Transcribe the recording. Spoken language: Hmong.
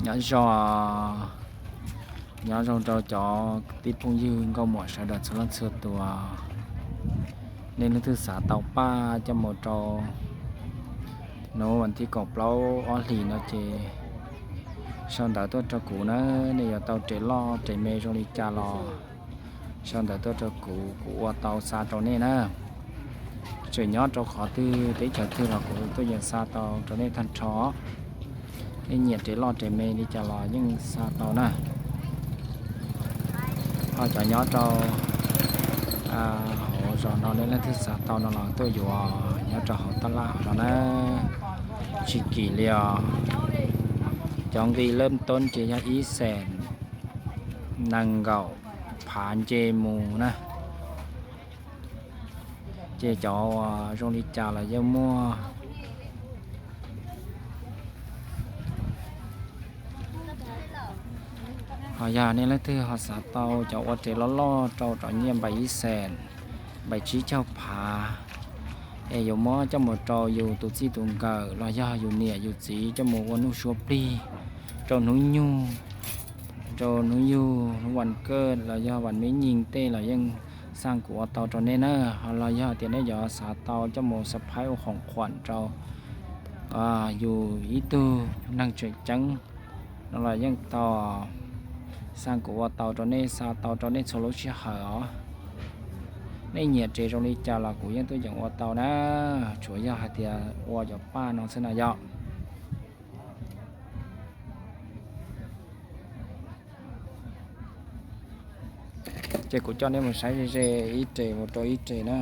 Nyob zoo, nyob zoo rau cov kwv tij phooj ywg nkauj muam sawv daws txhua leej txhua tus. Nej leej twg xav tau paj coj mus rau hnub vas thib kaum plaub ob hlis no ces sau ntawv tuaj rau kuv na. Nej yuav tau res loj res me zoo li cas los sau ntawv tuaj rau kuv, kuv ua tau xa rau nej na. Tseem nyob rau qhov twg teb chaws twg los kuv tuaj yeem xa tau rau nej tag nrho. Nej nyiam res loj res me li cas los yeej xa tau na. Ho cov nyob rau hauv zos no nej leej twg xav tau no los tuaj yuav nyob rau hauv taj laj hauv no na. Tsis kim li os. Cov nqi lab toob ces yog ib xees nees nkaum phav nce mus na. Ces cov uas zoo li cas los yeej muaj. Ho yog nej leej twg ho xav tau cov ua res loj loj rau cov nyiaj npaim ib xees, npaim tsib caug phav, es yuav muab coj mus rau yus tus txij tus nkawm los yog yus niam yus txiv coj mus ua nuj suab plig rau hnub nyoog, rau hnub yug, hnub vas kawj los yog vas mib nyig tej los yeej xaj kuv ua tau rau nej na. Ho los yog tias nej yuav xav tau coj mus surprise ua khoom khuam rau yus ib tug neeg tseem ceeb no los yeej tau, xaj kuv ua tau rau nej, xa tau rau nej txhua lub sij hawm os. Nej nyiam res zoo li cas los kuv yeej tuaj yeem ua tau na, tsuav yog hais tias ua cov paj no xwb na yom. Ces kuv coj nej mus saib ze ze ib res mus rau ib res na.